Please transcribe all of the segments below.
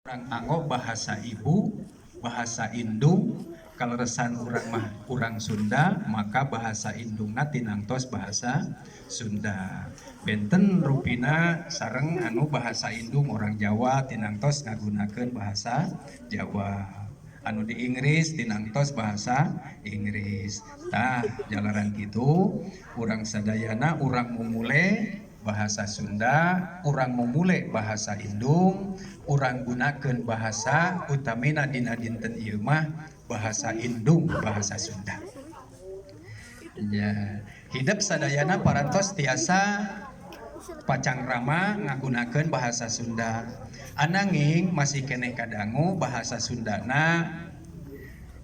Urang anggo bahasa ibu, bahasa indung, kaleresan urang mah urang Sunda, maka bahasa indungna tinangtos bahasa Sunda. Benten rupina sareng anu bahasa indung orang Jawa tinangtos ngagunakeun bahasa Jawa. Anu di Inggris tinangtos bahasa Inggris. Tah jalaran kitu urang sadayana urang mumule bahasa Sunda, urang mumule bahasa indung, urang gunakeun bahasa utamina dina dinten ieu mah bahasa indung, bahasa Sunda. Ya, hidup sadayana parantos tiasa pacangrama ngagunakeun bahasa Sunda. Ananging masih keneh kadangu bahasa Sundana,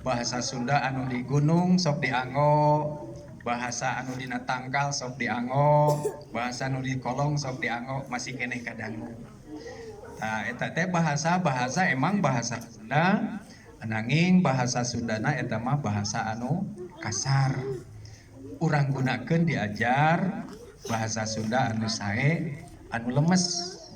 bahasa Sunda anu di gunung sok dianggo, bahasa anu dina tangkal sok dianggo, bahasa anu di kolong sok dianggo, masih keneh kadangu. Tah eta teh bahasa-bahasa emang bahasa Sunda, ananging bahasa Sundana eta mah bahasa anu kasar. Urang gunakeun diajar bahasa Sunda anu sae, anu lemes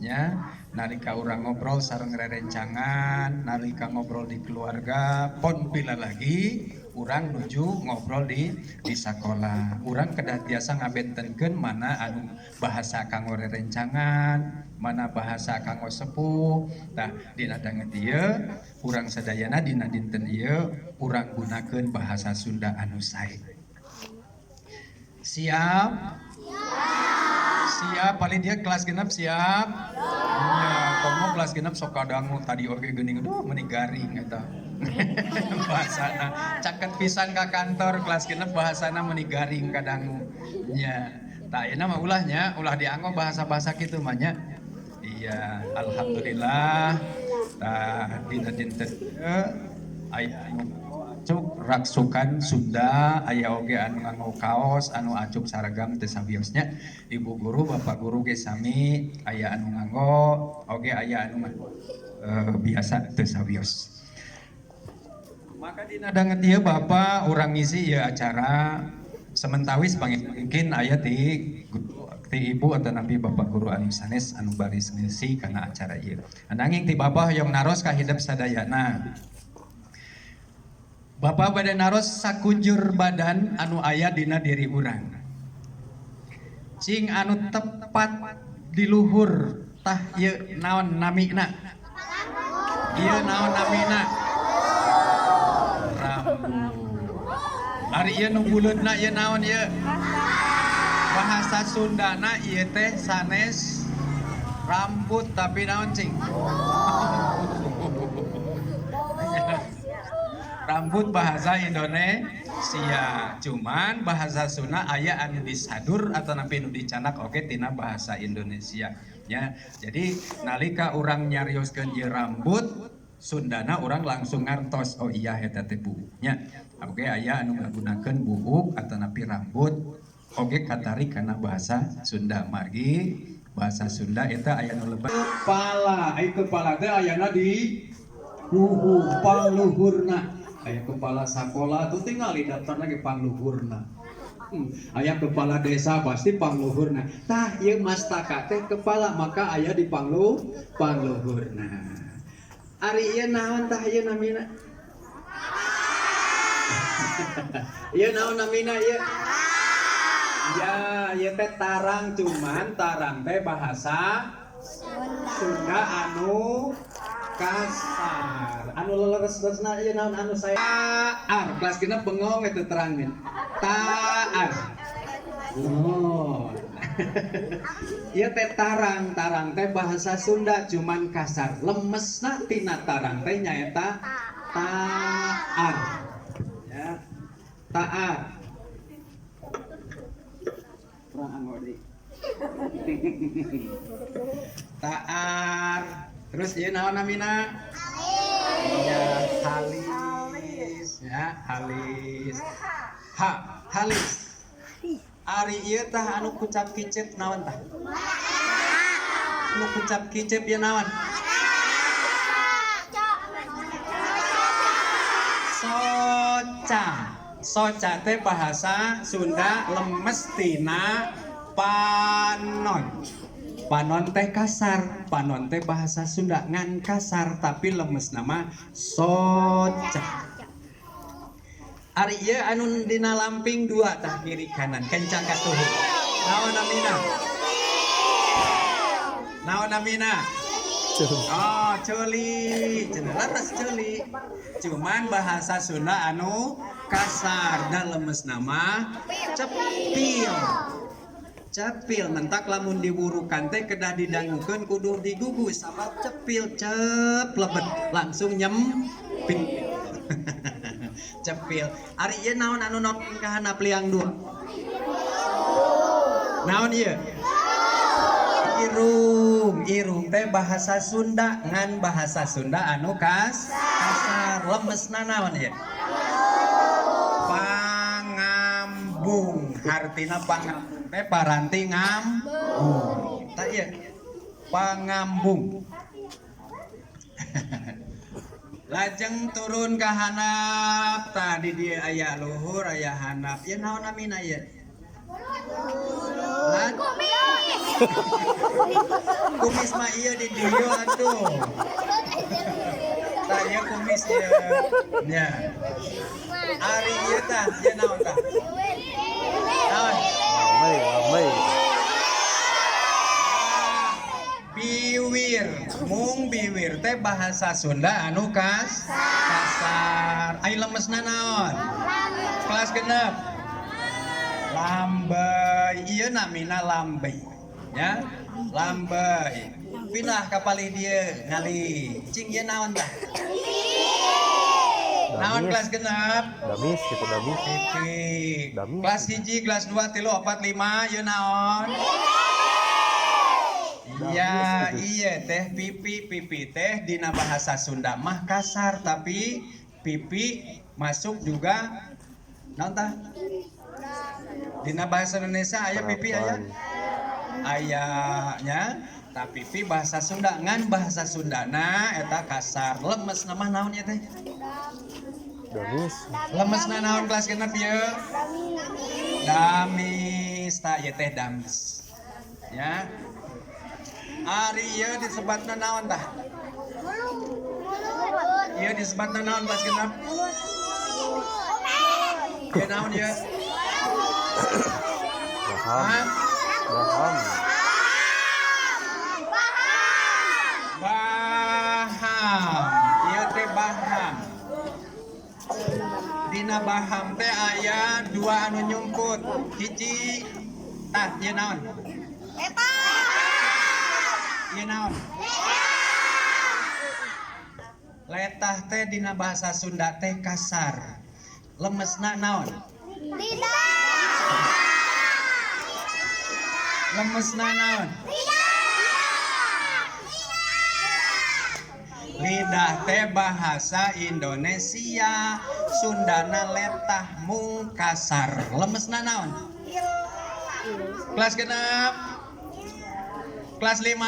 nya. Nalika urang ngobrol sareng rerencangan, nalika ngobrol di keluarga, pon pila lagi urang nuju ngobrol di sakola. Urang kedah tiasa ngabentenkeun mana anu bahasa kanggo rerencangan, mana bahasa kanggo sepuh. Tah dina danget ieu urang sadayana dina dinten ieu urang gunakeun bahasa Sunda anu sae. Siap? Siap, paling dia kelas genep siap? Iya, komo kelas genep sok kadangu tadi oge geuning aduh meni garing eta. Bahasana caket pisan ka kantor kelas genep bahasana meni garing kadangu. Nya, tah ayeuna mah ulah nya, ulah dianggo bahasa-bahasa kitu mah nya. Iya, alhamdulillah. Tah dina dinten ieu aya anu acuk raksukan Sunda, aya oge anu nganggo kaos anu acuk saragam teu sabiosnya. Ibu guru, bapak guru ge sami aya anu nganggo oge aya anu nganggo biasa teu sabios. Maka dina danget ieu bapak urang ngisi ieu acara sementawis mungkin aya ti ibu atau nabi bapak guru anu sanes anu baris ngisi kana acara ieu. Ananging ti bapak hoyong naros ka hidep sadayana. Bapak bade naros sakujur badan anu aya dina diri urang. Cing anu tepat di luhur tah ieu naon namina? Ieu naon namina? Rambut. Ari ieu nu buleudna ieu naon ieu? Bahasa Sundana ieu teh sanes rambut tapi naon cing? Rambut bahasa Indonesia, cuman bahasa Sunda aya anu disadur atau nampi nu dicanak oge tina bahasa Indonesia nya. Jadi nalika urang nyarioskeun ieu rambut Sundana urang langsung ngartos, oh iya eta teh buuk nya. Oge aya anu ngagunakeun buuk atau napi rambut oge katarik kana bahasa Sunda. Margi bahasa Sunda eta aya nu lebat kepala, ai kepala teh ayana di luhur, pangluhurna. Aya kepala sakola tuh tinggal daftar lagi pangluhurna. Aya kepala desa pasti pangluhurna. Tah ieu mastaka teh kepala maka aya di pangluhurna. Ari ieu naon tah ieu namina? Ieu naon namina ieu? Ya, ieu teh tarang, cuman tarang teh bahasa Sunda anu kasar. Anu leleres-leresna ieu naon anu saya taar. Kelas genep bengong eta terangin. Taar. Oh. Ieu teh tarang, tarang teh bahasa Sunda cuman kasar. Lemesna tina tarang teh nyaeta taar. Ya. Taar. Kurang anggo deui. Taar. Terus ieu naon namina? Ya, halis. Ya, halis. Ha, halis. Ari ieu tah anu kucap kicep naon tah? Anu kucap kicep ieu naon? Soca. Soca teh bahasa Sunda lemes tina panon. Panon teh kasar, panon teh bahasa Sunda ngan kasar tapi lemesna mah socah. Ari ieu anu dina lamping dua tah kiri kanan kenca katuhu. Naon namina? Naon namina? Oh, ceuli. Cenah leres ceuli. Cuman bahasa Sunda anu kasar dan lemesna mah cepil. Cepil mentak lamun diwurukan teh kedah didangukeun kudu digugu sabab cepil cep lebet langsung nyempit. Cepil. Ari ieu naon anu noping ka handap liang dua? Naon ieu? Irung. Irung teh bahasa Sunda ngan bahasa Sunda anu kasar. Lemesna naon ieu? Pangambung. Hartina pangambung teh paranti ngambung. Tah ieu pangambung. Lajeng turun ka handap, tah di dieu aya luhur aya handap. Ieu naon namina ieu? Kumis. Kumis mah ieu di dieu atuh. Tah ieu kumis ieu. Nya. Ari ieu tah, ieu naon tah? Naon? Lambai, lambai. Biwir. Mung biwir teh bahasa Sunda anu kasar. Ai lemesna naon? Kelas 6. Lambai. Ieu namina lambai. Ya. Lambai. Pindah ka palih dieu ngali. Cing ieu naon tah? Naon kelas 6? Damis gitu, damis. Pipi. Damis. Kelas 1, kelas 2, 3, 4, 5 ieu naon? Iya, Damis gitu. iya teh pipi, pipi teh dina bahasa Sunda mah kasar tapi pipi masuk juga naon tah? Dina bahasa Indonesia aya pipi aya? Aya nya, tapi pipi bahasa Sunda ngan bahasa Sundana eta kasar. Lemesna mah naon ieu teh? Damis. Lemesna naon kelas 6 ieu? Damis, tah ieu teh damis. Ya. Ari ieu disebatna naon tah? Ieu disebatna naon kelas 6? Ieu naon ieu? Baham. Hah? Baham. Baham. Ieu teh baham. Dina baham teh aya dua anu nyumput. Hiji tah ieu naon? Ieu naon? Letah teh dina bahasa Sunda teh kasar. Lemesna naon? Lemesna naon? Lidah teh bahasa Indonesia, Sundana letah mung kasar. Lemesna naon? Kelas 6. Kelas 5.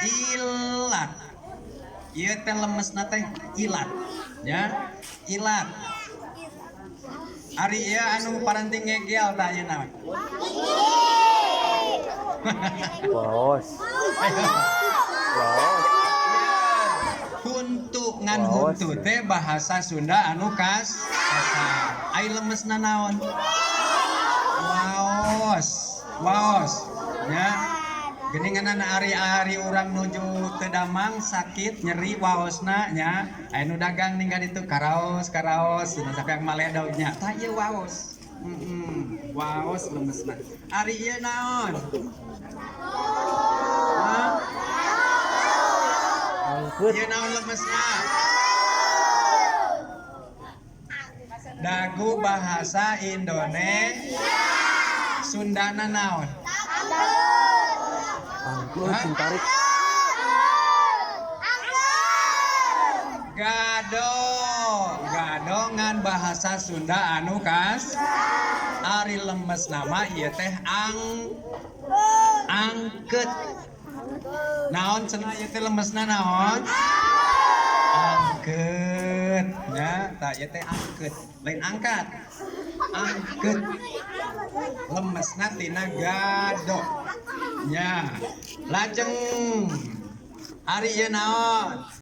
Ilat. Ieu teh lemesna teh ilat. Ya, ilat. Ari ieu anu paranti ngegel tah ieu naon? Waos. Waos. Huntu ngan Waos, huntu ya. teh bahasa Sunda anu kasar. Ai lemesna naon? Waos. Waos. Ya. Geuningan ari-ari urang nuju teu damang sakit nyeri waosna nya. Aya nu dagang ning ka ditu karaos karaos cenah sampe maledog nya. Tah ieu waos. Waos lemesna. Ari ieu naon? Hah? Angkut. Ieu naon lemesna? Dagu bahasa Indonesia. Sundana naon? Angkut sing tarik. Gado. Gado ngan bahasa Sunda anu kas. Ari lemes nama ieu teh angket. Naon cenah ieu teh lemesna naon? Angket. Ya, tah ieu teh angket. Lain angkat. Angkeut. Lemesna tina gado. Nya. Lajeng, ari ieu naon?